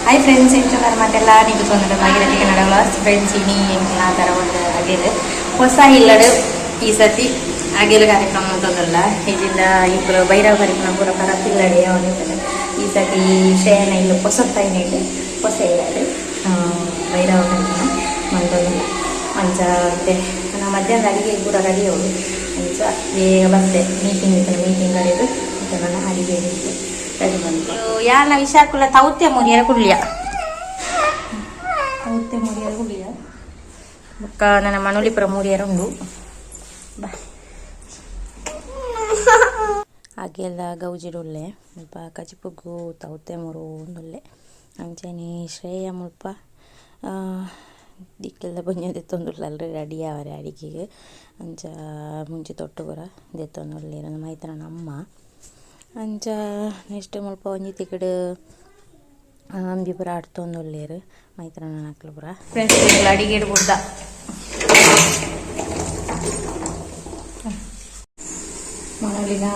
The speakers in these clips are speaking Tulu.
ಹಾಯ್ ಫ್ರೆಂಡ್ಸ್, ಎಂಚುಲ್ಲಾರ ಮಾತೆಲ್ಲ? ನಿಂಗೆ ತೊಂದರೆ ಭಾಗೀರಥಿ ಕನ್ನಡ ವ್ಲಾಗ್ಸ್. ಫ್ರೆಂಡ್ಸ್, ಇನಿ ಎಂಕ್ಲ ಥರ ಒಂದು ಅಗೆಲ್ ಹೊಸ ಇಲ್ಲಡು ಈ ಸತಿ ಅಗೆಲ್ ಕಾರ್ಯಕ್ರಮ ಅಂತಂದಲ್ಲ. ಇಲ್ಲಿಂದ ಇಬ್ಬರು ಭೈರವ ಕಾರ್ಯಕ್ರಮ ಪೂರ ಪರಪಿಲ್ಲಡೆ ಅವನಿದ್ದಾನೆ. ಈ ಸತಿ ಶ್ರೇಯನ ಇಲ್ಲ ಹೊಸತ್ತಾಯಿನೇಟ್ ಹೊಸ ಇಲ್ಲಡು ಭೈರವ ಕಾರ್ಯಕ್ರಮ ಮಂತೊಂದಿಲ್ಲ. ಅಂಚ ಇತ್ತೆ ನಾ ಮಧ್ಯಾಹ್ನದ ಅಡಿಗೆ ಪೂರ ರೆಡಿ ಅವಳು. ಅಂಚ ಬೇಗ ಬತ್ತೆ, ಮೀಟಿಂಗ್ ಇತ್ತು, ಮೀಟಿಂಗ್ ಕರೆದು ಮತ್ತೆ ನನ್ನ ಅಡಿಗೆ ರೆಡಿ ಬಂತು. ಯಾನ ವಿಷಾಕುಲ ತೌತೆ ಮುರಿಯರ ಕುಳ್ಳಿಯ, ತೌತೆ ಮುರಿಯರ ಕುಳ್ಳಿಯ. ಬೊಕ್ಕ ನನ್ನ ಮನೋಲಿಪುರ ಮೂರಿಯರ ಉಂಡು ಬಾ. ಅಗೆಲ್ಲ ಗೌಜಿಡುಲ್ಲೆ. ಮುಲ್ಪ ಕಜಿಪುಗು ತೌತೆ ಮುರು ಉಂದುಲ್ಲೆ. ಅಂಚನೆ ಶ್ರೇಯ ಮುಲ್ಪ ದಿಕ್ಕೆಲ್ದ ಬಂಜ ದೆತ್ತೊಂದುಲ್ಲಲ್ ರೆಡಿ ಆವರೆ ಅಡಿಗೆಗ್. ಅಂಚ ಮುಂಚಿ ತೊಟ್ಟು ಪೂರ ದೆತ್ತೊಂದುಲ್ಲೆರ್ ಮೈತ್ನನ ಅಮ್ಮ. ಅಂಚ ನೆಕ್ಸ್ಟ್ ಮುಲ್ಪ ಒಂಜಿ ತಿಕ್ಕಡ್ ಅಂಬಿ ಪೂರ ಅಡ್ತೊಂದುಲ್ಲೆರ್ ಮೈತ್ನನಕುಲು ಪೂರ. ಫ್ರೆಂಡ್ಸ್, ಅಡಿಗೆ ಬುಡ್ದ ಮನೋಲಿನ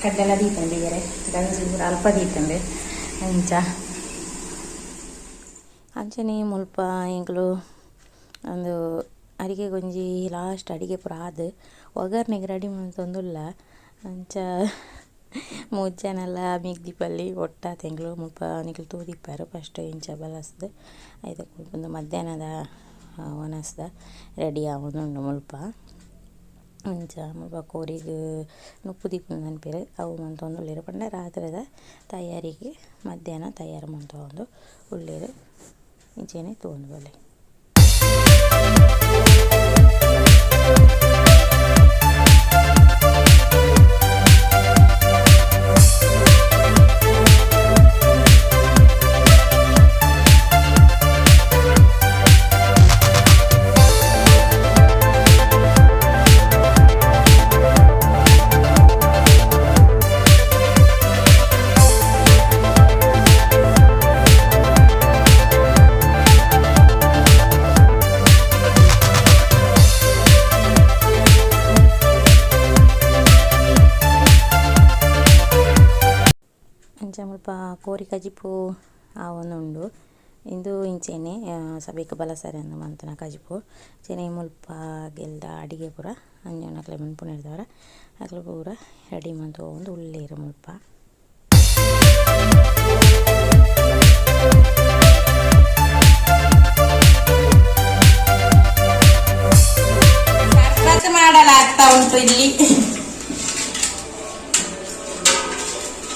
ಕಡ್ಲೆಲ್ಲ ದೀತಂಡೆ ಬೇರೆ ಗಂಜಿ ಪೂರ ಅಲ್ಪ ದೀತಂಡೆ ಅಂಚ. ಅಂಚನೆ ಮುಲ್ಪ ಎಂಕುಲು ಒಂದು ಅಡಿಗೆಗ್ ಒಂಜಿ ಲಾಸ್ಟ್ ಅಡಿಗೆ ಪೂರ ಆದ್ ಒಗ್ಗರ್ಣೆಗ್ ರೆಡಿ ಮಂತೊಂದುಲ್ಲ. ಅಂಚ ಮೂಜಿ ಜನಲ ಮಿಗ್ದಿಪಲ್ಲಿ ಒಟ್ಟಾತ್ ಎಂಕುಲು ಮುಲ್ಪ ನಿಕುಲು ತೂದಿಪ್ಪರ್ ಫಸ್ಟ್ ಇಂಚ ಬಲಸ್ದ್. ಐತ ಉಂದು ಮಧ್ಯಾಹ್ನದ ವನಸ್ದ ರೆಡಿ ಆವೊಂದುಂಡು ಮುಲ್ಪ. ಅಂಚ ಮುಲ್ಪ ಕೋರಿಗ್ ನುಪ್ಪು ದೀಪುನ ಪನ್ಪೆರ್, ಅವು ಮಂತೊಂದುಲ್ಲೆರ್. ಪಂಡ ರಾತ್ರೆದ ತಯಾರಿಗೆ ಮಧ್ಯಾಹ್ನ ತಯಾರು ಮಂತೊಂದು ಉಲ್ಲೆರ್. ಇಂಚೆನೆ ತೂವೊಂದು ಬೊಲಿ. ಅಂಚ ಮುಲ್ಪ ಕೋರಿ ಕಜಿಪು ಆವೊಂದುಂಡು. ಇಂದು ಇಂಚೆನೆ ಸಭೆಕ್ ಬಲಸರೆ ಅಂದ್ ಮಂತುನ ಕಜಿಪು. ಅಂಚೆನೆ ಮುಲ್ಪ ಗೆಲ್ದ ಅಡಿಗೆ ಪೂರ ಅಂಜೊವುನಕ್ಲೆ ಮನ್ಪುನೆರ್ದವರ ಅಕ್ಲು ಪೂರ ರೆಡಿ ಮಂತೊಂದು ಉಲ್ಲೆರ್ ಮುಲ್ಪ. ಸರ್ಬತ್ ಮಾಡಲಾಗ್ತಾ ಉಂಟು ಇಲ್ಲಿ.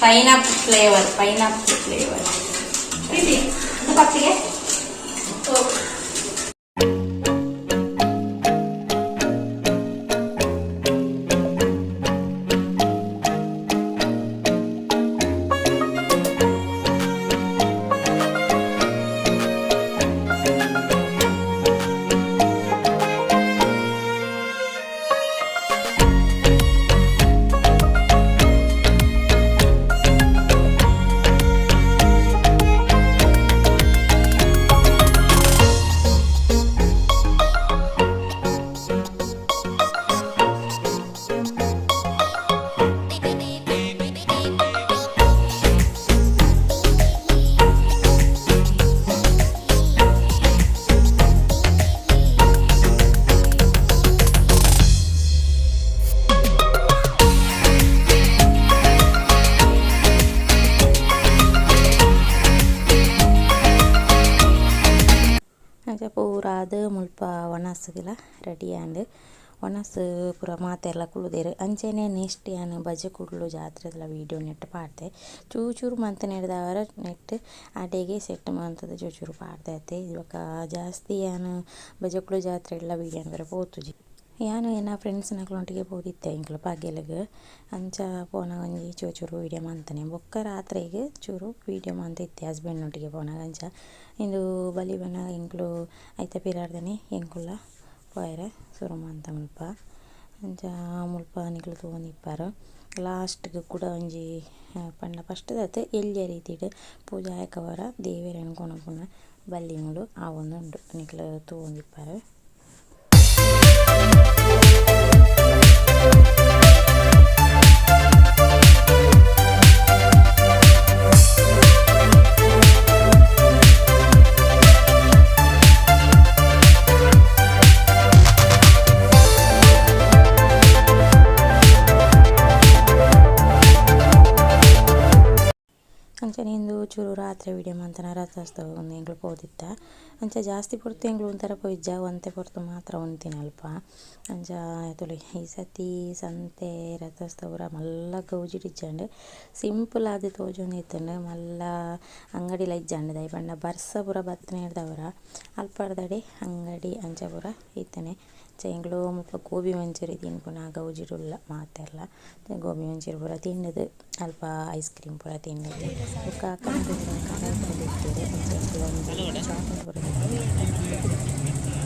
ಪೈನಾಪಲ್ ಫ್ಲೇವರ್, ಪೈನಾಪಲ್ ಫ್ಲೇವರ್ ಪಕ್ಷಿಗೆ. ಅಂಚ ಪೂರ ಆದ್ ಮುಲ್ಪ ವನಸ್ಗ್ಲ ರೆಡಿ ಆಂಡ್. ವನಸ್ ಪೂರ ಮಾತೆರ್ಲ ಕುಲ್ಲುದೆರ್. ಅಂಚನೆ ನೆಕ್ಸ್ಟ್ ಯಾನ್ ಬಜೆ ಕುಡ್ಲು ಜಾತ್ರೆದ ವೀಡಿಯೋ ನೆಟ್ಟ್ ಪಾಡ್ದೆ. ಚೂರು ಚೂರು ಮಂತಿನೆಡ್ದಾವರ ನೆಟ್ಟ್ ಅಡೆಗೆ ಸೆಟ್ ಮಂತುದು ಚೂರು ಚೂರು ಪಾಡ್ದೆ ಅತೆ. ಬೊಕ ಜಾಸ್ತಿ ಯಾನ್ ಬಜಕುಡ್ಲು ಜಾತ್ರೆಡ್ಲ ವೀಡಿಯೋ ಮನ್ಪೆರೆ ಪೋತುಜಿ. ಯಾನ್ ಎನ್ನ ಫ್ರೆಂಡ್ಸ್ ನಕ್ಲೊಟ್ಟಿಗೆ ಪೋದಿತ್ತೆ ಎಂಕ್ಲು ಪಗೆಲುಗ್. ಅಂಚ ಪೋನಗ ಒಂಜಿ ಚೂರು ಚೂರು ವೀಡಿಯೋ ಮಂತುನೆ. ಬೊಕ್ಕ ರಾತ್ರೆಗ್ ಚೂರು ವೀಡಿಯೋ ಮಂತಿತ್ತೆ ಹಸ್ಬೆಂಡ್ ನೊಟ್ಟಿಗೆ ಪೋನಗ. ಅಂಚ ಇಂದು ಬಲಿ ಬನ್ನಗ ಎಂಕ್ಲು ಐತ ಪಿರಾರ್ದನೆ ಎಂಕುಲ್ಲ ಪೋಯೆರೆ ಸುರು ಮಂತ ಮುಲ್ಪ. ಅಂಚ ಮುಲ್ಪ ನಿಕುಲು ತೂವೊಂದಿಪ್ಪರ್. ಲಾಸ್ಟ್ ಗ್ ಕುಡ ಒಂಜಿ ಪಂಡ ಫಸ್ಟ್ ದ ಅತ್ತ್ ಎಲ್ಯ ರೀತಿಡ್ ಪೂಜೆ ಆಯಿಕ ಪೂರ ದೇವೆರೆನ್ ಕೊನೊಪುನ ಬಲ್ಲಿ ಮೂಲು ಆವೊಂದುಂಡು, ನಿಕುಲು ತೂವೊಂದಿಪ್ಪರ್. ಅಂಚನೆ ಇಂದು ಚೂರು ರಾತ್ರೆ ವೀಡಿಯೋ ಮಂತನ ರಥೋತ್ಸವ ಉಂದು ಎಂಕುಲು ಪೋದಿತ್ತ. ಅಂಚ ಜಾಸ್ತಿ ಪೊರ್ತು ಎಂಕುಲು ಉಂತರ ಪೋಯಿಜ್ಜ ಒಂತೆ ಪೊರ್ತು ಮಾತ್ರ ಉಂತಿನ ಅಲ್ಪ. ಅಂಚ ತೂಲೆ ಈ ಸರ್ತಿ ಸಂತೆ ರಥೋತ್ಸವ ಪೂರ ಮಲ್ಲ ಗೌಜಿಡ್ ಇಜ್ಜಾಂಡ್ ಸಿಂಪಲ್ ಆದ್ ತೋಜೊಂದಿತ್ತುಂಡು ಮಲ್ಲ ಅಂಗಡಿಲ ಇಜ್ಜಾಂಡ್ ದಾಯೆ ಪಂಡ ಬರ್ಸ ಪೂರ ಬತ್ತಿನೆಡ್ದಾವರ ಅಲ್ಪರ್ದಡೆ ಅಂಗಡಿ ಅಂಚ ಪೂರ ಇತ್ತುಂಡು. ಅಂಚ ಎಂಕುಲು ಮುಲ್ಪ ಗೋಬಿ ಮಂಚೂರಿ ತಿನ್ಪುನ ಗೌಜಿಡ್ ಉಲ್ಲ ಮಾತೆರ್ಲ ಗೋಬಿ ಮಂಚೂರಿ ಪೂರ ತಿಂದುದು ಅಲ್ಪ ಐಸ್ ಕ್ರೀಮ್ ಪೂರ ತಿಂದುದು ಬೊಕ್ಕ ಕರ ಪೂರ ದೆತ್ತೆರ್ ಅಂಚ ಎಂಕುಲು ಒಂಜಿ ಚಾಕ್ಲೇಟ್ ಪೂರ ದೆತ್ತೆರ್.